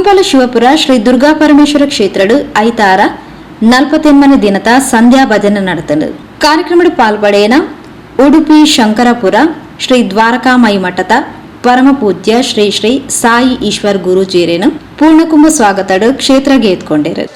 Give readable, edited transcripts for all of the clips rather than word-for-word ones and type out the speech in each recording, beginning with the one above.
ಕುಂಪಲ ಶಿವಪುರ ಶ್ರೀ ದುರ್ಗಾ ಪರಮೇಶ್ವರ ಕ್ಷೇತ್ರಡು ಐತಾರ 48ನೇ ದಿನದ ಸಂಧ್ಯಾ ಭಜನೆ ನಡೆತಂಡು. ಕಾರ್ಯಕ್ರಮದ ಪಾಲ್ಪಡೆಯನ ಉಡುಪಿ ಶಂಕರಪುರ ಶ್ರೀ ದ್ವಾರಕಾಮಯಿ ಮಠದ ಪರಮ ಪೂಜ್ಯ ಶ್ರೀ ಶ್ರೀ ಸಾಯಿ ಈಶ್ವರ್ ಗುರುಜೀರೇನು ಪೂರ್ಣಕುಂಭ ಸ್ವಾಗತಡು ಕ್ಷೇತ್ರಗೆ ಎತ್ಕೊಂಡೇರು.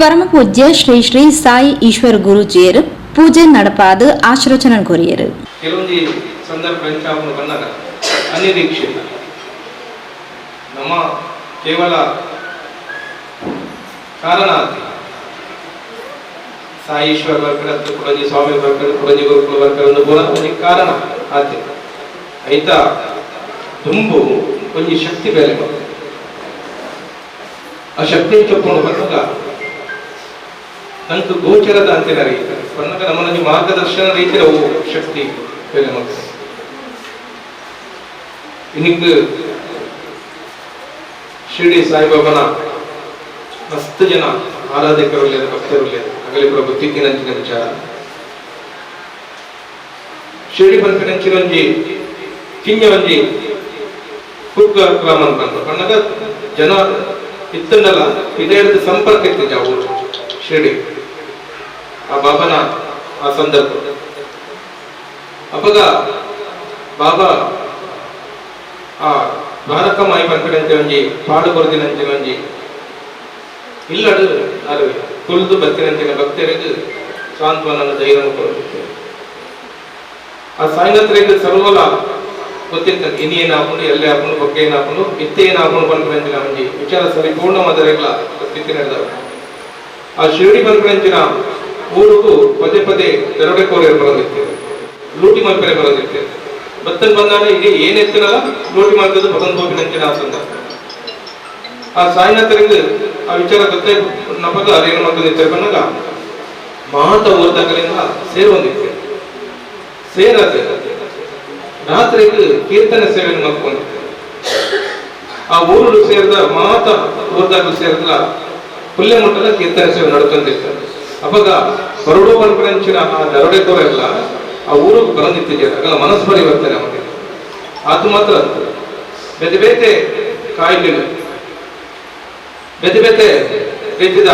ಪರಮ ಪೂಜ್ಯ ಶ್ರೀ ಶ್ರೀ ಸಾಯಿ ಈಶ್ವರ್ ಗುರುಜಿಯರು ಪೂಜೆ ನಡಪಾದ ಆಶೀರ್ವಚನ ಕೊರಿಯರು. ಕೆಲವೊಂದು ಸಂದರ್ಭ ಎಂಚಾಪುಂಡು ಪನ್ನಗ ಅನಿರೀಕ್ಷಿತ ನಮ್ಮ ಕೇವಲ ಕಾರಣ ಆತಿ. ಸಾಯಿ ಈಶ್ವರ್ ಬರ್ಕರ್ ಅತ್ತು ಕುಡಂಜಿ ಸ್ವಾಮಿ ಬರ್ಕರ್, ಕುಡಂಜಿ ಗುರುಕುಲ ಬರ್ಕರ್ ಒಂದು ಪೂರ ಒಂಜಿ ಕಾರಣ ಆತಿ. ಐತ ದುಂಬು ಒಂಜಿ ಶಕ್ತಿ ಬೇಲೆ ಬರ್ತದೆ. ಆ ಶಕ್ತಿ ಚೊಕ್ಕೊಂಡು ಬಂದಾಗ ನಂಗೆ ಗೋಚರದ ಅಂತಿನ ರೀತಿ ಪನ್ನಗ ನಮ್ಮಲ್ಲಿ ಮಾರ್ಗದರ್ಶನ ರೀತಿಯ ಅವು ಶಕ್ತಿ ಬೇಲೆ ಮಾಡ್ತದೆ. ಇನ್ನಿಕ್ ಶಿರ್ಡಿ ಸಾಯಿಬಾಬನ ಮಸ್ತ್ ಜನ ಆರಾಧಕರು, ಭಕ್ತರು, ಅಗಲಿ ಪೂರ ಗೊತ್ತಿಕ್ಕಿನಂಚಿನ ವಿಚಾರ. ಶಿರ್ಡಿ ಪನ್ಪಿನಂಚಿನ ಒಂಜಿ ಕಿಂಜ ಒಂಜಿ ಕುಗ್ಗ ಗ್ರಾಮ ಅಂತ ಪನ್ನಗ ಜನ ಇತ್ತಂಡಲ ಇದೇ ಸಂಪರ್ಕ ಇತ್ತಿದ್ದ ಊರು ಶಿರ್ಡಿ. ಆ ಬಾಬನ ಆ ಸಂದರ್ಭ ಅಪಗ ಬಾಬಾ ಆ ದ್ವಾರಕಮಾಯಿ ಪನ್ಪಿನಂಚ ಒಂಜಿ ಪಾಡು ಕೊರ್ದಿನಂಚಿನ ಒಂಜಿ ಇಲ್ಲಡು ಅರು ಕುಲ್ದು ಬತ್ತಿನಂಚಿನ ಭಕ್ತರಿಗೆ ಸಾಂತ್ವನ ಧೈರ್ಯ ಕೊಡುತ್ತೆ. ಆ ಸಾಯಿನಾಥರಿಗೆ ಸರ್ವಲ ಗೊತ್ತಿತ್ತ. ಇನಿ ಏನಾಪುಂಡು, ಎಲ್ಲೆ ಹಾಕೊಂಡು, ಬೊಕ್ಕೆ ಏನಾಪುಂಡು, ಇತ್ತೆ ಏನಾಪುಂಡು ಪನ್ಪಿನಂಚಿನ ಒಂಜಿ ವಿಚಾರ ಪರಿಪೂರ್ಣವಾದರೆಗ್ಲ ಗೊತ್ತಿತ್ತು ನಡೆದವು. ಆ ಶಿರಡಿ ಪನ್ಪಿನಂಚಿನ ಊರುಗು ಪದೇ ಪದೇ ದರೋಡೆಕೋರರು ಬರೋದಿತ್ತು, ಲೂಟಿ ಮಲ್ಪರೆ ಬರೋದಿತ್ತು. ಬತ್ತನ್ ಬಂದಾಗ ಈಗ ಏನ್ ಎತ್ತಿನಲ್ಲ ಲೂಟಿ ಮಾಡ್ತದ್ದು ಬದನ್ ಹೋಗಿನಂಚಿನ ಆ ಸಂದರ್ಭ. ಆ ಸಾಯಿನಾಥರಿಗೆ ಆ ವಿಚಾರ ಗೊತ್ತೇ ನಪಗ ಅದೇನು ಮಾಡ್ತದೆ ಬಂದಾಗ ಮಾತ ಊರ್ದಾಗಲಿಂದ ಸೇರುವಂದಿತ್ತು. ಸೇರದೆ ರಾತ್ರಿಗೆ ಕೀರ್ತನೆ ಸೇವೆಯನ್ನು ಮಾಡ್ಕೊಂಡಿತ್ತು. ಆ ಊರು ಸೇರಿದ ಮಾತ ಊರ್ದಾಗ ಸೇರಿದ ಪುಲ್ಲೆ ಮುಟ್ಟದ ಕೀರ್ತನೆ ಸೇವೆ ನಡ್ಕೊಂಡಿತ್ತು. ಅವಾಗ ಹೊರಡು ಪನ್ಪರಂಚಿನ ಆ ದರೋಡೆಕೋರೆಲ್ಲ ಆ ಊರಿಗೆ ಬರಂದಿತ್ತಿದ್ದಾರೆ. ಆಗಲ್ಲ ಮನಸ್ಸು ಪರಿವರ್ತನೆ ಅವನಿಗೆ ಅದು ಮಾತ್ರ ಬೇತೆ ಬೇತೆ ಕಾಯಿಲೆಗಳು, ಬೇತೆ ಬೇತೆ ರೀತಿಯ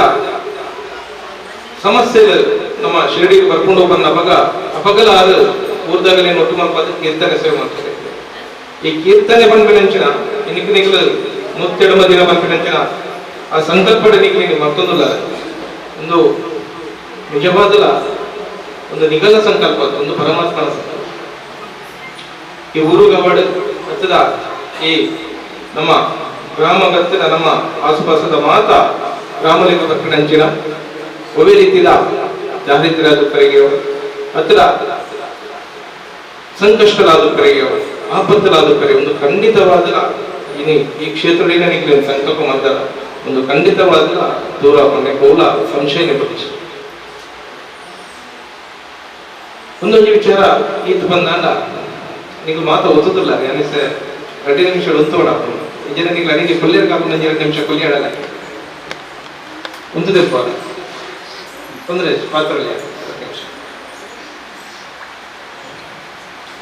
ಸಮಸ್ಯೆಗಳು ನಮ್ಮ ಶಿರಡಿಗೆ ಬರ್ಕೊಂಡು ಬಂದ ಅವಾಗ ಅಪಗಲ ಆರು ಊರ್ದಾಗಲೇ ಒಟ್ಟು ಮಲ್ಪಾದ ಕೀರ್ತನೆ ಸೇವೆ ಮಾಡ್ತಾರೆ. ಈ ಕೀರ್ತನೆ ಬಂದ್ಬಿನಂಚಿನ ಇನ್ನಿಕ್ ನಿಗ್ಲು 170 ದಿನ ಬಂದ್ಬಿನಂಚಿನ ಆ ಸಂಕಲ್ಪ ನಿಗ್ಲಿ ಮತ್ತೊಂದಿಲ್ಲ, ಒಂದು ನಿಜವಾದಲ ಒಂದು ನಿಗಲ ಸಂಕಲ್ಪ, ಒಂದು ಪರಮಾತ್ಮನ ಸಂಕಲ್ಪ. ಈ ಊರು ಗವಾಡು ಹತ್ತದ ಈ ನಮ್ಮ ಗ್ರಾಮ ಗತ್ತದ ನಮ್ಮ ಆಸುಪಾಸದ ಮಾತ ಗ್ರಾಮಲಿಂಗ ಬರ್ಕಣಂಚಿನ ಒವೇ ರೀತಿಯ ದಾರಿದ್ರ್ಯದ ಕರೆಗೆಯವರು, ಹತ್ತಿರ ಸಂಕಷ್ಟಲಾದ ಕರೆಗೆಯವರು, ಆಪತ್ತಲಾದ ಕರೆ ಒಂದು ಖಂಡಿತವಾದ ಇನಿ ಈ ಕ್ಷೇತ್ರದಲ್ಲಿ ನನಗೆ ಸಂಕಲ್ಪ ಮಾಡ್ತಾರ ಒಂದು ಖಂಡಿತವಾದ ದೂರ ಕೋಲ ಸಂಶಯ ಬಗ್ಗಿ. ಒಂದೊಂದು ವಿಚಾರ ಈತ ಬಂದಾಗ ನೀವು ಮಾತು ಒತ್ತುದಿಲ್ಲ ಅನಿಸ 2 ನಿಮಿಷ ಉಂತೋಡ ಇಂಜಿನ ನೀವು ಅಡಿಗೆ ಕೊಲ್ಲಿಯರ್ ಕಾಪುನ 2 ನಿಮಿಷ ಕೊಲ್ಲಿಯಾಡಲ್ಲ ಉಂತದೆ ತೊಂದರೆ ಪಾತ್ರ ನಿಮಿಷ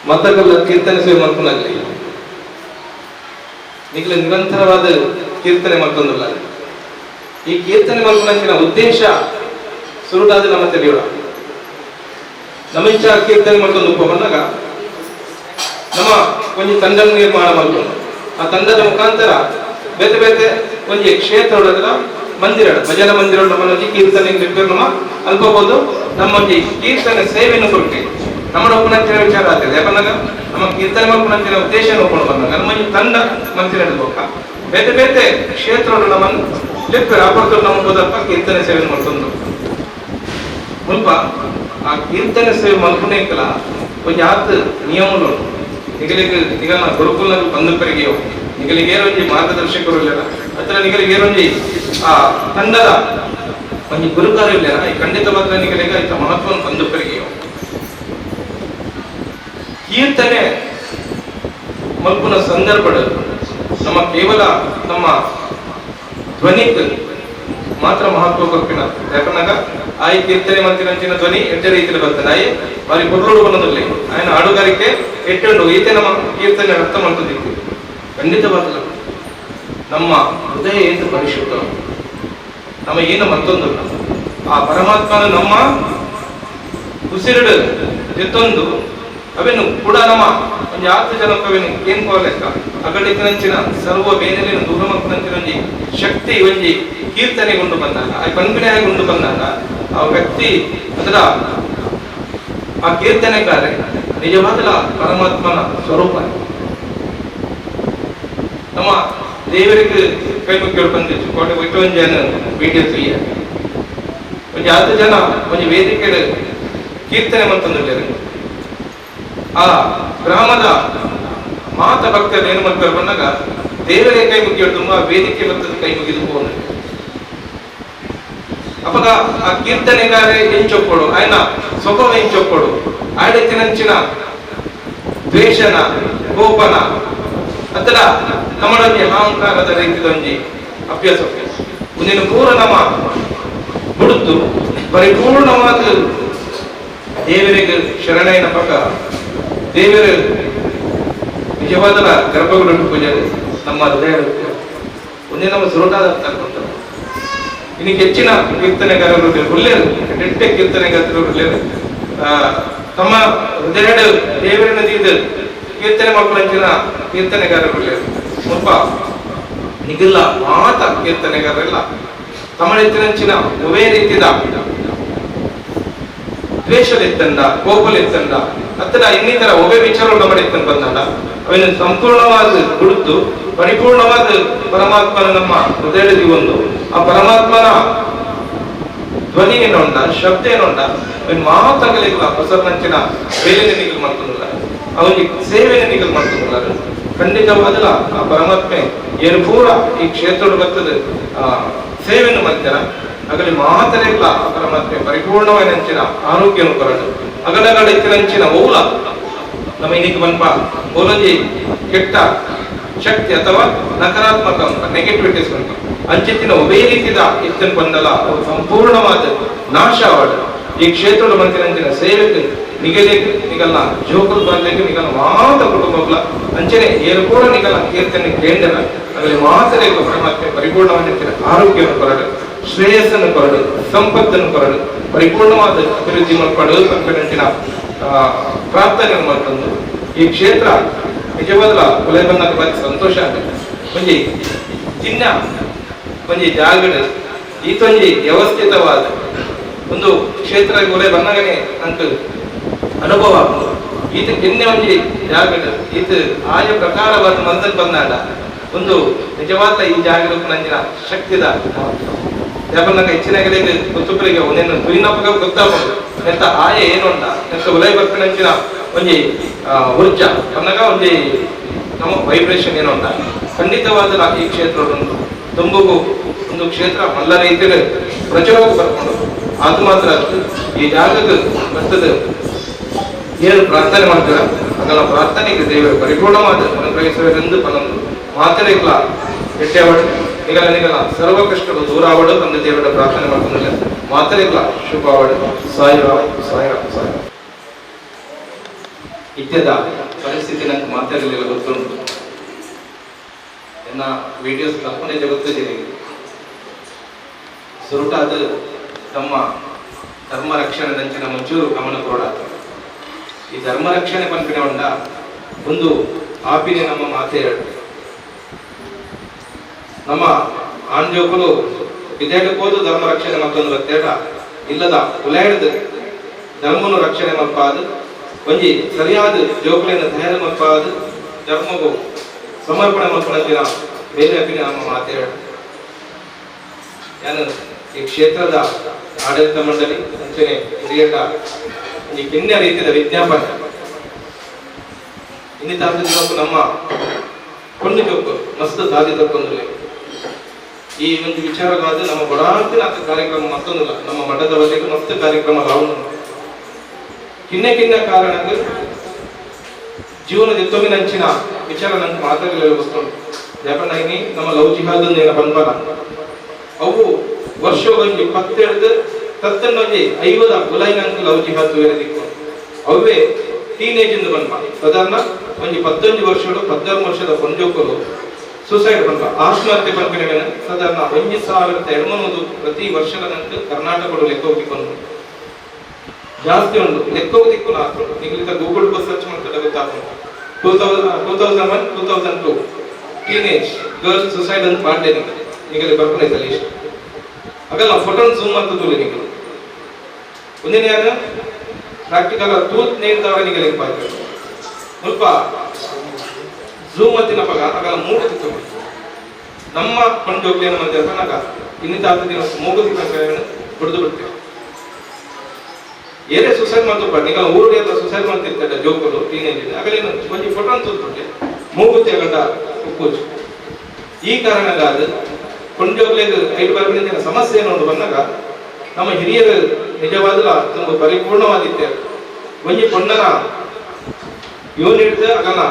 ಮತಗಲ್ಲ ಕೀರ್ತನೆ ಸೇವೆ ಮಾಡ್ಕೊಂಡಾಗ್ಲಿ ನಿಗಲ ನಿರಂತರವಾದ ಕೀರ್ತನೆ ಮಾಡ್ಕೊಂಡಲ್ಲ. ಈ ಕೀರ್ತನೆ ಮಾಡ್ಕೊಂಡಂಚಿನ ಉದ್ದೇಶ ಸುರುಟಾದ ನಮ್ಮ ತಿಳಿಯೋಣ. ನಮ್ಮ ಇಂಚ ಕೀರ್ತನೆ ಮಾಡ್ಕೊಂಡು ಬಂದಾಗ ನಮ್ಮ ಒಂಜಿ ತಂಡ ನಿರ್ಮಾಣ ಮಾಡ್ಕೊಂಡು ಆ ತಂಡದ ಮುಖಾಂತರ ಬೇತೆ ಬೇತೆ ಒಂಜಿ ಕ್ಷೇತ್ರ ಮಂದಿರ ಭಜನ ಮಂದಿರ ನಮ್ಮ ಒಂಜಿ ಕೀರ್ತನೆ ನಮ್ಮ ಅಲ್ಪಬಹುದು ನಮ್ಮ ಒಂಜಿ ಕೀರ್ತನೆ ಸೇವೆಯನ್ನು ಕೊಡ್ತೀವಿ. ನಮ್ಮ ಒಪ್ಪನಂಚಿನ ವಿಚಾರ ಆಗ್ತದೆ. ಯಾಕಂದಾಗ ನಮ್ಮ ಕೀರ್ತನೆ ಮಲ್ಪನಂಚಿನ ಉದ್ದೇಶ ನೋಡ್ಕೊಂಡು ಬಂದಾಗ ನಮ್ಮ ಒಂಜಿ ತಂಡ ಮಂದಿರ ಬೋಕ ಬೇತೆ ಬೇತೆ ಕ್ಷೇತ್ರ ನಮ್ಮನ್ನು ಲೆಕ್ಕ ಅಪರ್ತು ನಮ್ಮ ಹೋದಪ್ಪ ಕೀರ್ತನೆ ಸೇವೆ ಮಾಡ್ಕೊಂಡು ಮುಲ್ಪ ಆ ಕೀರ್ತನೆ ಸೇವೆ ಮಲ್ಪನೇಕಲ ಒಂಜಿ ಆತ್ ನಿಯಮಗಳು ನಿಗಲಿಗೆ ನಿಗಲ್ನ ಗುರುಕುಲ ಬಂದು ಪೆರಿಗೆಯೋ ನಿಗಲಿಗೆ ಒಂಜಿ ಮಾರ್ಗದರ್ಶಕರು ಇಲ್ಲ ಅತ್ರ ನಿಗಲಿಗೆ ಒಂಜಿ ಆ ತಂಡದ ಒಂಜಿ ಗುರುಕಾರ ಇಲ್ಲ ಈ ಖಂಡಿತವಾದ ನಿಗಲಿಗೆ ಆಯ್ತ ಮಹತ್ವವನ್ನು ಬಂದು ಪೆರಿಗೆಯೋ ಕೀರ್ತನೆ ಮಲ್ಪುನ ಸಂದರ್ಭ ನಮ್ಮ ಕೇವಲ ನಮ್ಮ ಧ್ವನಿಕ್ ಮಾತ್ರ ಮಹತ್ವ ಕೊರ್ಪಿನ. ಯಾಕಂದಾಗ ಆಯಿ ಕೀರ್ತನೆ ಮಂತಿನಂಚಿನ ಧ್ವನಿ ಎಡ್ಡೆ ರೀತಿಯಲ್ಲಿ ಬರ್ತದೆ. ಆಯಿ ಬಾರಿ ಕೊಡ್ಲೋಡು ಬನ್ನೋದಿಲ್ಲ. ఆయన ಹಾಡುಗಾರಿಕೆ ಎಟ್ಟುಂಡು ಈತೆ ನಮ್ಮ ಕೀರ್ತನೆ ಅರ್ಥ ಮಾಡ್ತದಿತ್ತು. ಖಂಡಿತವಾಗಲ್ಲ ನಮ್ಮ ಹೃದಯ ಏನು ಪರಿಶುದ್ಧ, ನಮ್ಮ ಏನು ಮತ್ತೊಂದು ಆ ಪರಮಾತ್ಮನ ನಮ್ಮ ಉಸಿರುಡು ಜೊತ್ತೊಂದು ಅವೆನ್ನು ಕೂಡ ನಮ್ಮ ಒಂಜಿ ಆತ್ ಜನಕ್ಕೆ ಅವೆನು ಏನ್ ಲೆಕ್ಕ ಅಗಡಿತಿನಂಚಿನ ಸರ್ವ ಬೇನೆಲಿನ ದೂರ ಮಕ್ಕಳಂಚಿನ ಒಂಜಿ ಶಕ್ತಿ ಒಂಜಿ ಕೀರ್ತನೆಗೊಂಡು ಬಂದಾಗ ಆ ಪನ್ಪಿನೆಗೊಂಡು ಬಂದಾಗ ಆ ವ್ಯಕ್ತಿ ಅದರ ಆ ಕೀರ್ತನೆಗಾರೆ ನಿಜವಾದಲ ಪರಮಾತ್ಮನ ಸ್ವರೂಪ. ನಮ್ಮ ದೇವರಿಗೆ ಕೈ ಮುಖ್ಯರು ಬಂದಿತ್ತು ಕೋಟೆ ಬಿಟ್ಟು ಒಂಜಿ ವಿಡಿಯೋ ತುಯ್ಯ ಒಂಜಿ ಆತ್ ಜನ ಒಂಜಿ ವೇದಿಕೆ ಕೀರ್ತನೆ ಮಂತಂದಿದ್ದಾರೆ. ಆ ಗ್ರಾಮದ ಮಾತ ಭಕ್ತರು ಏನು ಮಾಡ್ತಾರೆ ಬಂದಾಗ ದೇವರೇ ಕೈ ಮುಗಿಯೋದು ತುಂಬಾ ವೇದಿಕೆ ಬರ್ತದೆ ಕೈ ಮುಗಿದು ಹೋದ ಅಪಗ ಆ ಕೀರ್ತನೆಗಾರೆ ಎಂಚೊಪ್ಪಡು ఆయన ಸ್ವಭಾವ ಎಂಚೊಪ್ಪಡು ಆಡತಿನಂಚಿನ ದ್ವೇಷನ ಕೋಪನ ಅತರ ನಮ್ಮಡೊಂಜಿ ಅಹಂಕಾರದ ರೀತಿದೊಂಜಿ ಅಭ್ಯಾಸ ಮುಂದಿನ ಪೂರ ನಮ್ಮ ಬುಡುತ್ತು ಪರಿಪೂರ್ಣವಾದ ದೇವರಿಗೆ ಶರಣೈನ ಪಕ್ಕ ದೇವರು ನಿಜವಾದ ಗರ್ಭಗುಡಿ ಪೂಜೆ ನಮ್ಮ ಹೃದಯ ಒಂದೇ ನಮ್ಮ ಸುರುಟಾದ ಅರ್ಥ. ಇನ್ನು ಹೆಚ್ಚಿನ ಕೀರ್ತನೆಗಾರರು ಒಳ್ಳೆಯರು ಕೆಟ್ಟ ಕೀರ್ತನೆಗಾರರು ಒಳ್ಳೆಯರು ತಮ್ಮ ಹೃದಯ ದೇವರ ನದಿಯಿಂದ ಕೀರ್ತನೆ ಮಕ್ಕಳಂಚಿನ ಕೀರ್ತನೆಗಾರರು ಒಳ್ಳೆಯರು. ಸ್ವಲ್ಪ ನಿಗಲ್ಲ ಮಾತ ಕೀರ್ತನೆಗಾರರೆಲ್ಲ ತಮ್ಮಳೆತ್ತಿನಂಚಿನ ಒವೇ ರೀತಿದ ದ್ವೇಷಲೆತ್ತಂದ ಕೋಪಲೆತ್ತಂದ ಅತ್ತಡ ಇನ್ನಿತರ ಒಬ್ಬೆ ವಿಚಾರ ನಮ್ಮಡೆತ್ತಂದ ಬಂದಾಗ ಅವನು ಸಂಪೂರ್ಣವಾದ ಗುಡುತ್ತು ಪರಿಪೂರ್ಣವಾದ ಪರಮಾತ್ಮನ ನಮ್ಮ ಹೃದಯದಲ್ಲಿ ಒಂದು ಆ ಪರಮಾತ್ಮನ ಧ್ವನಿ ಏನೋಂಡ ಶಬ್ದ ಏನೋಂಡ ಅವನ್ ಮಾತಾಗಲಿಲ್ಲ ಹೊಸನಂಚಿನ ಬೇಲೆ ನಿಗಲ್ ಮಾಡ್ತಂದಿಲ್ಲ ಅವನಿಗೆ ಸೇವೆನ ನಿಗಲ್ ಮಾಡ್ತಂದಿಲ್ಲ. ಖಂಡಿತವಾದಲ ಆ ಪರಮಾತ್ಮೆ ಏನು ಪೂರ ಈ ಕ್ಷೇತ್ರದ ಬರ್ತದೆ ಆ ಸೇವೆಯನ್ನು ಮಾಡ್ತಾರ ಅಗಲಿ ಮಾತರೇ ಇಲ್ಲ. ಆ ಪರಮಾತ್ಮೆ ಪರಿಪೂರ್ಣವಾದ ನಂಚಿನ ಆರೋಗ್ಯವನ್ನು ಕೊರಡು ಅಗಲಗಳ ಇತ್ತಿನಂಚಿನ ಓಲ ನಮ್ಮ ಇನ್ನಿಗೆ ಬನ್ಪ ಓಲೊಂಜಿ ಕೆಟ್ಟ ಶಕ್ತಿ ಅಥವಾ ನಕಾರಾತ್ಮಕ ಅಂತ ನೆಗೆಟಿವಿಟೀಸ್ ಅಂತ ಅಂಚಿತ್ತಿನ ಒಬ್ಬೇ ರೀತಿದ ಇತ್ತನ್ ಬಂದಲ್ಲ ಅವು ಸಂಪೂರ್ಣವಾದ ನಾಶವಾಡ ಈ ಕ್ಷೇತ್ರದ ಮಂತಿನಂಚಿನ ಸೇವೆಗೆ ನಿಗಲೇಕ್ ನಿಗಲ್ಲ ಜೋಕುಲ್ ಬಾರ್ಲೇಕ್ ನಿಗಲ್ಲ ಮಾತ ಕುಟುಂಬಗಳ ಅಂಚನೆ ಏರು ಕೂಡ ನಿಗಲ್ಲ ಕೀರ್ತನೆ ಕೇಂದ್ರ ಅದರಲ್ಲಿ ಮಾತರೇ ಪರಮಾತ್ಮೆ ಪರಿಪೂರ್ಣವಾದ ಆರೋಗ್ಯವನ್ನು ಕೊರಡು ಶ್ರೇಯಸ್ಸನ್ನು ಕೊರಡು ಸಂಪತ್ತನ್ನು ಕೊರಡು ಪರಿಪೂರ್ಣವಾದ ಅಭಿವೃದ್ಧಿ ಮಲ್ಪಡು ಪನ್ಪಿನಂಚಿನ ಪ್ರಾರ್ಥನೆ ಮಾಡ್ತಂದು ಈ ಕ್ಷೇತ್ರ ನಿಜವಾದ ಕೊಲೆ ಬಂದಾಗ ಬಾರಿ ಸಂತೋಷ ಆಗುತ್ತೆ. ಒಂಜಿ ಚಿನ್ನ ಒಂಜಿ ಜಾಗಡ್ ಈತೊಂಜಿ ವ್ಯವಸ್ಥಿತವಾದ ಒಂದು ಕ್ಷೇತ್ರ ಕೊಲೆ ಬಂದಾಗನೆ ಅಂಕ ಅನುಭವ ಆಗ್ತದೆ. ಈತ ಕಿನ್ನೆ ಒಂಜಿ ಜಾಗಡ್ ಈತ ಆಯ ಪ್ರಕಾರವಾದ ಮಂದನ್ ಬಂದಾಗ ಒಂದು ನಿಜವಾದ ಈ ಜಾಗರೂಪ ನಂಜಿನ ಶಕ್ತಿದ ಯಾಕಂದ್ರೆ ಹೆಚ್ಚಿನ ಗೊತ್ತುಪರಿಗೆ ಒಂದೇನು ತುಯಿನಪ್ಪಗ ಗೊತ್ತಾಗ್ಬೋದು ನೆತ್ತ ಆಯ ಏನುಂಟ ನೆತ್ತ ಉಲೈ ಬರ್ಪಿನಂಚಿನ ಒಂಜಿ ಊರ್ಜಾ ಅನ್ನಗ ಒಂಜಿ ನಮ್ಮ ವೈಬ್ರೇಷನ್ ಏನು ಅಂತ ಖಂಡಿತವಾದ ಈ ಕ್ಷೇತ್ರ ಒಂದು ತುಂಬುಗು ಒಂದು ಕ್ಷೇತ್ರ ಮಲ್ಲ ರೀತಿಯಲ್ಲಿ ಪ್ರಚುರವಾಗಿ ಬರ್ಕೊಂಡು ಅದು ಮಾತ್ರ ಈ ಜಾಗಕ್ಕೆ ಬರ್ತದೆ. ಏನು ಪ್ರಾರ್ಥನೆ ಮಾಡ್ತೀರ ಅದನ್ನ ಪ್ರಾರ್ಥನೆಗೆ ದೇವರು ಪರಿಪೂರ್ಣವಾದ ಅನುಗ್ರಹಿಸುವರೆಂದು ಪನೊಂದು ಮಾತರಿಗ್ಲ ಎಟ್ಟೆವಡು ನಿಗಲ ನಿಗಲ ಸರ್ವ ಕಷ್ಟಗಳು ದೂರಾವಡು ತಂದೆ ದೇವರ ಪ್ರಾರ್ಥನೆ ಮಾಡ್ಕೊಂಡ್ರೆ ಮಾತರಿಗ್ಲ ಶುಭಾವಡು. ಸಾಯಿರಾಮ್ ಸಾಯಿರಾಮ್ ಸಾಯಿರಾಮ್. ಇತ್ಯದ ಪರಿಸ್ಥಿತಿ ನಂಗೆ ಮಾತಾಡಲಿಲ್ಲ ಗೊತ್ತುಂಟು. ಎನ್ನ ವಿಡಿಯೋಸ್ ಕಲ್ಪನೆ ಗೊತ್ತಿದೆ. ಸುರುಟಾದ ನಮ್ಮ ಧರ್ಮ ರಕ್ಷಣೆ ದಂಚಿನ ಮಂಚೂರು ಗಮನ ಕೊಡಾತ. ಈ ಧರ್ಮ ರಕ್ಷಣೆ ಪನ್ಪಿನ ಉಂಡ ಒಂದು ಆಪಿನೆ ನಮ್ಮ ಮಾತೆ. ನಮ್ಮ ಆಂಜೋಕುಲು ವಿದ್ಯಾರ್ಥಿ ಧರ್ಮ ರಕ್ಷಣೆ ಮತ್ತೊಂದು ಬತ್ತೇಡ ಇಲ್ಲದ ಉಲಾಯ್ದು ಧರ್ಮನು ರಕ್ಷಣೆ ಮಲ್ಪಾದು ಒಂಜಿ ಸರಿಯಾದ ಜೋಕುಲೆನ ತಯಾರು ಮಲ್ಪಾದು ಧರ್ಮಗು ಸಮರ್ಪಣೆ ಮಲ್ಪಣಂತಿನ ಬೇರೆ ಅಪಿನ ನಮ್ಮ ಮಾತೆ. ಯಾನು ಈ ಕ್ಷೇತ್ರದ ಆಡಳಿತ ಮಂಡಳಿ ಅಂಚನೆ ಹಿರಿಯರ ಈ ಕಿನ್ಯ ರೀತಿಯ ವಿಜ್ಞಾಪನೆ ಇನ್ನಿತಾದ ನಮ್ಮ ಕೊಂಡು ಜೋಕು ಮಸ್ತ್ ದಾದಿ ತಕ್ಕೊಂದಿಲ್ಲ. ಈ ಒಂದು ವಿಚಾರವಾದ ನಮ್ಮ ಬಡಾಂತಿನ ಕಾರ್ಯಕ್ರಮ ಮತ್ತೊಂದಿಲ್ಲ, ನಮ್ಮ ಮಠದ ವತಿಗೆ ಮಸ್ತ್ ಕಾರ್ಯಕ್ರಮ ರಾವು ಕಿನ್ನೆ ಕಿನ್ನ ಕಾರಣ ಜೀವನದ ಎತ್ತೊಮಿನಂಚಿನ ವಿಚಾರ ನಂಗೆ ಮಾತಾಡಲಿಲ್ಲ ವಸ್ತು. ಯಾಕಂದ್ರೆ ನಮ್ಮ ಲವ್ ಜಿಹಾದ್ ಏನ ಬಂದ್ಬಾರ ಅವು ವರ್ಷಗೊಂಜಿ ಪತ್ತೆಡ್ದು ತತ್ತನ್ನೊಂಜಿ 50 ಗುಲೈನಂಕ ಲವ್ ಜಿಹಾದ್ ತೂಯರೆ ದಿಕ್ಕು. ಅವೇ ಟೀನೇಜ್ ಇಂದ ಬಂದ್ಪ ಸಾಧಾರಣ ಒಂಜಿ 11 ವರ್ಷಡು 14 ವರ್ಷದ ಪೊಂಜೋಕರು ಸೂಸೈಡ್ ಪನ್ಪ ಆತ್ಮಹತ್ಯೆ ಪನ್ಪಿನ ಸಾಧಾರಣ 1200 ಪ್ರತಿ ವರ್ಷದ ನಂತರ ಕರ್ನಾಟಕಡು ಲೆಕ್ಕ ಹೋಗಿಕೊಂಡು ಜಾಸ್ತಿ ಉಂಟು. ಲೆಕ್ಕ ದಿಕ್ಕು ಹಾಕೊಂಡು ನಿಗಲಿತ ಗೂಗಲ್ ಬಸ್ ಸರ್ಚ್ ಮಾಡ್ತಾರೆ ಗೊತ್ತಾಗ್ತದೆ. 2001 2002 ಟೀನೇಜ್ ಗರ್ಲ್ಸ್ ಸುಸೈಡ್ ಅಂತ ಪಾಡ್ಲೆ ನಿಮಗೆ ನಿಗಲಿ ಬರ್ಕೊಂಡು ಇಷ್ಟ ಆಗಲ್ಲ. ಫೋಟೋ ಝೂಮ್ ಅಂತ ತೂಲಿ ನಿಗಲು ಒಂದಿನ ಯಾರು ಪ್ರಾಕ್ಟಿಕಲ್ ತೂತ್ ನೇರ್ದವರ ನಿಗಲಿ ಪಾತ್ರ ಮುಲ್ಪ ಝೂಮ್ ಅಂತಿನಪಗ ಆಗಲ್ಲ ಮೂಗು ತಿತ್ತು ನಮ್ಮ ಪಂಡೋಗ್ಲೇನ ಮಧ್ಯೆ ಪನಗ ಇನ್ನಿತಾತ ದಿನ ಮೂಗು ತಿಕ್ಕ ಬಿಡ್ದು ಬಿಡ್ತೇವೆ. ಏರೇ ಸುಸೈಡ್ ಮಾಡ್ತು ನಿಗಲ ಊರು ಎಲ್ಲ ಸುಸೈಡ್ ಮಾಡ್ತಿರ್ತಾರೆ ಜೋಕುಲು ಟೀನೇಜ್. ಆಗಲೇನು ಒಂಜಿ ಫೋಟೋ ಅಂತ ತೂತ್ಬಿಟ್ಟೆ ಮೂಗುತಿ ಆಗಂಡ ಉಪ್ಪುಜು. ಈ ಕಾರಣಕ್ಕಾದ ಕೊಂಡೋಗ್ಲೇಗ್ ಐದು ಬರ್ಬಿನ ಸಮಸ್ಯೆ ಏನು ಬಂದಾಗ ನಮ್ಮ ಹಿರಿಯರು ನಿಜವಾದಲ ತುಂಬ ಪರಿಪೂರ್ಣವಾಗಿದ್ದಾರೆ. ಒಂಜಿ ಪೊಣ್ಣನ ಯೋನಿಡ್ದು ಆಗಲ್ಲ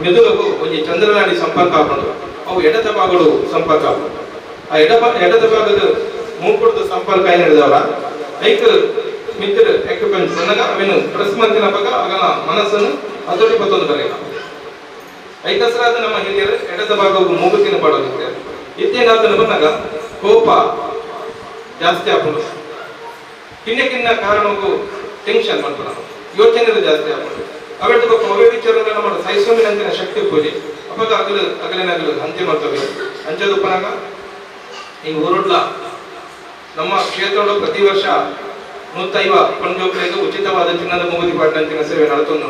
ಮೆದುಳುಗು ಒಂಜಿ ಚಂದ್ರನಾಡಿ ಸಂಪರ್ಕ ಹಾಕೊಂಡು ಅವು ಎಡತ ಭಾಗಗಳು ಸಂಪರ್ಕ ಹಾಕೊಂಡು ಆ ಎಡತ ಭಾಗದ ಮೂಕುಡ್ದ ಸಂಪರ್ಕ ಏನ್ ಹಿಡಿದವರ ಐಕ್ ಮಿತ್ರ ಎಕ್ವಿಪ್ಮೆಂಟ್ಸ್ ಬಂದಾಗ ಅವೇನು ಪ್ರೆಸ್ ಮಂತಿನ ಭಾಗ ಆಗಲ್ಲ ಮನಸ್ಸನ್ನು ಹತೋಟಿ ಬತ್ತೊಂದು ಬರೆಯಲ್ಲ. ಐಕಸರಾದ ನಮ್ಮ ಹಿರಿಯರು ಎಡದ ಭಾಗವು ಮೂಗುತಿನ ಪಾಡೋದಿತ್ತೆ. ಇತ್ತೇನಾದ ಬಂದಾಗ ಕೋಪ ಜಾಸ್ತಿ ಹಾಕೊಂಡು ಕಿನ್ನ ಕಿನ್ನ ಕಾರಣಕ್ಕೂ ಟೆನ್ಷನ್ ಮಾಡ್ಕೊಂಡು ಯೋಚನೆ ಜಾಸ್ತಿ ಹಾಕೊಂಡು ಅವೆಟ್ಟು ಬೊಕ್ಕ ಅವೇ ವಿಚಾರಗಳನ್ನ ನಮ್ಮ ಸಹಿಸೋಮಿನಂತಿನ ಶಕ್ತಿ ಪೂಜೆ ಅವಾಗ ಅಗಲು ಅಗಲಿನಗಲು ಅಂತ್ಯ ಮಾಡ್ತವೆ. ಅಂಚದುಪ್ಪನಾಗ ಈ ಊರುಡ್ಲ ನಮ್ಮ ಕ್ಷೇತ್ರಗಳು ಪ್ರತಿ ವರ್ಷ 150 ಪಂಜೋಕ್ಲೆಗ್ ಉಚಿತವಾದ ಚಿನ್ನದ ಮೂಗುತಿ ಪಾಟ್ನಂಚಿನ ಸೇವೆ ನಡತೊಂದು.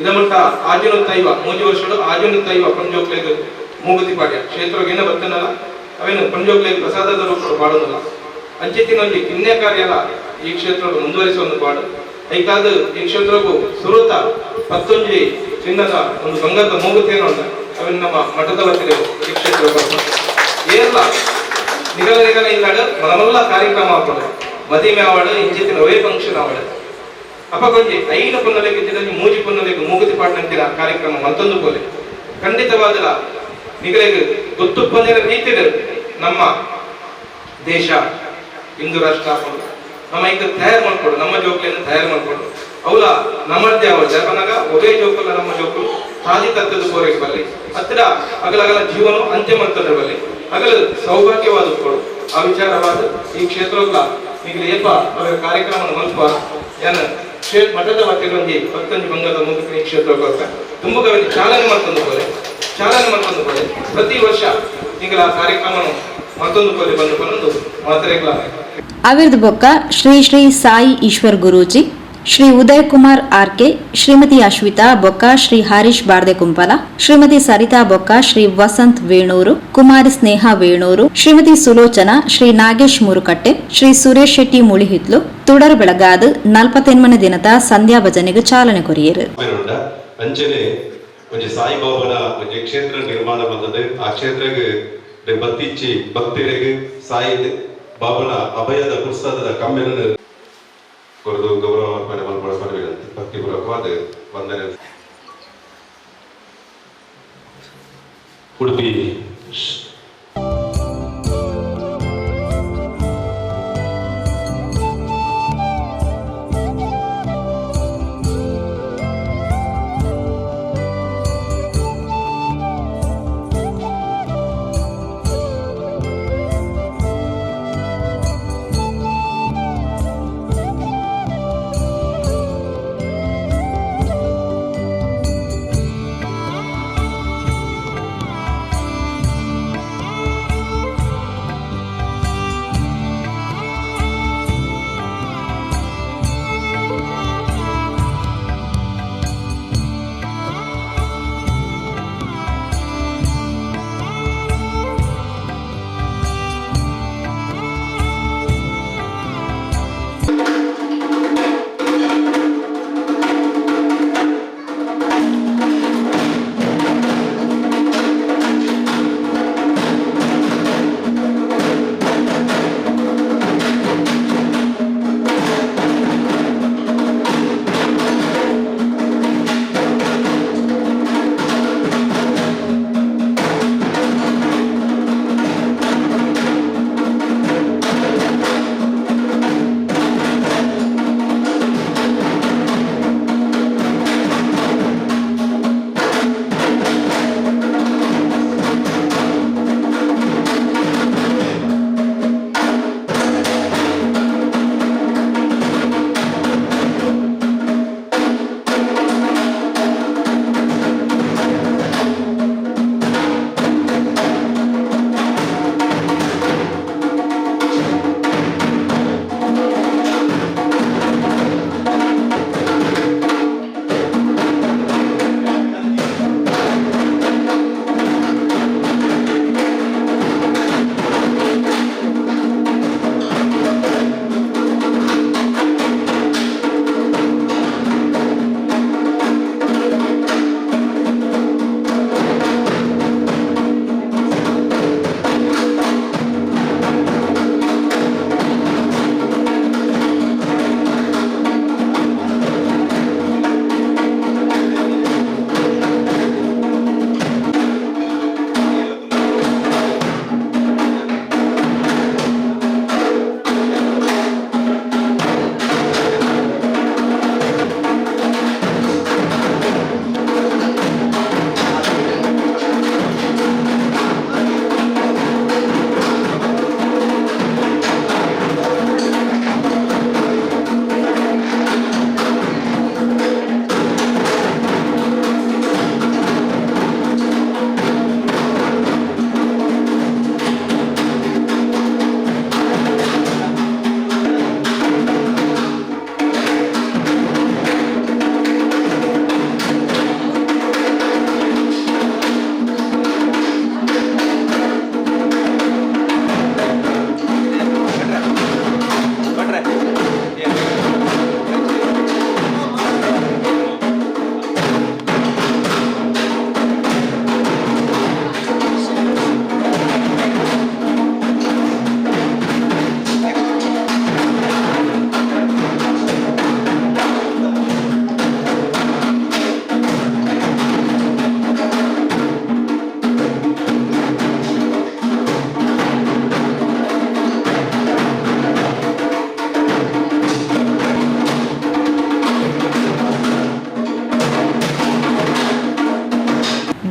ಇದಮುಟ್ಟ ಆಜಿನೂತ್ತೈವ ಮೂಜಿ ವರ್ಷಡು ಆಜಿನೂತ್ತೈವ ಪಂಜೋಕ್ಲೆಗ್ ಮೂಗುತಿ ಪಾಡ್ಯ ಕ್ಷೇತ್ರಗೇನ ಬರ್ತನಲ್ಲ ಅವೇನು ಪಂಜೋಕ್ಲೆಗ್ ಪ್ರಸಾದದ ರೂಪಡು ಪಾಡೋದಿಲ್ಲ. ಅಂಚಿತ್ತಿನ ಒಂಜಿ ಕಿನ್ಯ ಕಾರ್ಯಲ ಈ ಕ್ಷೇತ್ರಡು ಮುಂದುವರಿಸುವ ಒಂದು ಪಾಡು ಐಕಾದ ಈ ಕ್ಷೇತ್ರಕ್ಕೂ ಸುರುತ ಪತ್ತೊಂಜಿ ಚಿನ್ನದ ಒಂದು ಬಂಗಾರದ ಮೂಗುತಿಯನ್ನು ಉಂಟು ಅವೇನು ನಮ್ಮ ಮಠದ ವತಿಗೆ ಈ ಕ್ಷೇತ್ರ ಏರ್ಲ ನಿಗಲ ನಿಗಲ ಇಲ್ಲಾಡು ಮನಮಲ್ಲ ಕಾರ್ಯಕ್ರಮ ಹಾಕೊಂಡು ಮದಿಮೆ ಆವಡು ಇಂಚಿತ್ತಿನ ಒವೇ ಫಂಕ್ಷನ್ ಆವಡು ಅಪ್ಪ ಕೊಂಜಿ ಐನು ಪೊನ್ನಲೆಗ್ ಇತ್ತಿನ ಮೂಜಿ ಪೊನ್ನಲೆಗ್ ಮೂಗುತಿ ಪಾಟ್ನಂತಿನ ಕಾರ್ಯಕ್ರಮ ಮತ್ತೊಂದು ಪೋಲೆ ಖಂಡಿತವಾದಲ ನಿಗಲೆಗ್ ಗೊತ್ತುಪ್ಪಂದಿನ ರೀತಿಡ್ ನಮ್ಮ ದೇಶ ಹಿಂದೂ ರಾಷ್ಟ್ರ ಹಾಕೊಂಡು ನಮ್ಮ ಈಗ ತಯಾರು ಮಾಡ್ಕೊಡು ನಮ್ಮ ಜೋಕ್ಲಿಯನ್ನು ತಯಾರು ಮಾಡ್ಕೊಡು ಅವಲ ನಮ್ಮದೇ ಅವಳು ಜಪನಾಗ ಒವೇ ಜೋಕುಲ ನಮ್ಮ ಜೋಕುಲು ತಾದಿ ತತ್ತದ ಕೋರೆಗೆ ಬರಲಿ ಹತ್ತಿರ ಅಗಲಗಲ ಜೀವನ ಅಂತ್ಯ ಮಾಡ್ತದೆ ಬರಲಿ ಅಗಲ ಸೌಭಾಗ್ಯವಾದ ಕೊಡು. ಆ ವಿಚಾರವಾದ ಈ ಕ್ಷೇತ್ರಗಳ ಈಗ ಏಪ ಅವರ ಕಾರ್ಯಕ್ರಮ ಮಲ್ಪ ಏನ ಕ್ಷೇತ್ರ ಮಠದ ವತಿಯೊಂದಿ ಪತ್ತೊಂಜಿ ಬಂಗಾರದ ಮುಗಿನ ಈ ಕ್ಷೇತ್ರ ತುಂಬ ಕವಿತೆ ಚಾಲನೆ ಮಾಡ್ಕೊಂಡು ಹೋರೆ ಚಾಲನೆ ಮಾಡ್ಕೊಂಡು ಹೋರೆ ಪ್ರತಿ ವರ್ಷ ಈಗ ಆ ಕಾರ್ಯಕ್ರಮ ಮತ್ತೊಂದು ಕೋರಿ ಬಂದು ಬಂದು ಮಾತ್ರೆಗಳ. ಅವಿರ್ದ ಬೊಕ್ಕ ಶ್ರೀ ಶ್ರೀ ಸಾಯಿ ಈಶ್ವರ್ ಗುರೂಜಿ, ಶ್ರೀ ಉದಯ್ ಕುಮಾರ್ ಆರ್ಕೆ, ಶ್ರೀಮತಿ ಅಶ್ವಿತಾ ಬೊಕ್ಕ ಶ್ರೀ ಹರೀಶ್ ಬಾರ್ದೆಕುಂಪಲ, ಶ್ರೀಮತಿ ಸರಿತಾ ಬೊಕ್ಕ ಶ್ರೀ ವಸಂತ್ ವೇಣೂರು, ಕುಮಾರಿ ಸ್ನೇಹ ವೇಣೂರು, ಶ್ರೀಮತಿ ಸುಲೋಚನಾ, ಶ್ರೀ ನಾಗೇಶ್ ಮುರುಕಟ್ಟೆ, ಶ್ರೀ ಸುರೇಶ್ ಶೆಟ್ಟಿ ಮುಳಿಹಿತ್ಲು ತುಡರ್ ಬೆಳಗಾದು 48ನೇ ದಿನದ ಸಂಧ್ಯಾ ಭಜನೆಗೆ ಚಾಲನೆ ಕೊರಿಯರು. ಅಂಚನೆ ಒಂಜಿ ಸಾಯಿಬಾಬನ ಒಂಜಿ ಕ್ಷೇತ್ರ ನಿರ್ಮಾಣ ಬಂದದ್ದು. ಆ ಕ್ಷೇತ್ರಗ್ ಬತ್ತಿಚ್ಚಿ ಭಕ್ತರಿಗೆ ಸಾಯಿ ಬಾಬನ ಅಭಯದ ಪ್ರಸಾದದ ಕಮ್ಮೆನ ಕೊರದು ಗೌರವ ಅರ್ಪಣೆ ಮಲ್ಪಡ ಪರವಿನಂತಿ ಭಕ್ತಿಪೂರ್ವಕವಾದ ವಂದನೆ. ಉಡುಪಿ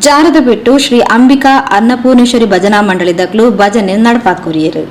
ಜಾರದಬೆಟ್ಟು ಶ್ರೀ ಅಂಬಿಕಾ ಅನ್ನಪೂರ್ಣೇಶ್ವರಿ ಭಜನಾ ಮಂಡಳಿದಕ್ಲು ಭಜನೆ ನಡಪಾತ್ ಕೊರಿಯರು.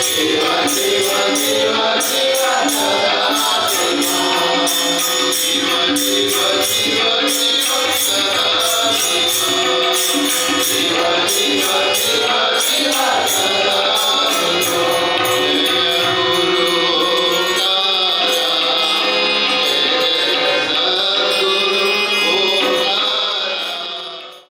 Shiva Shiva Shiva.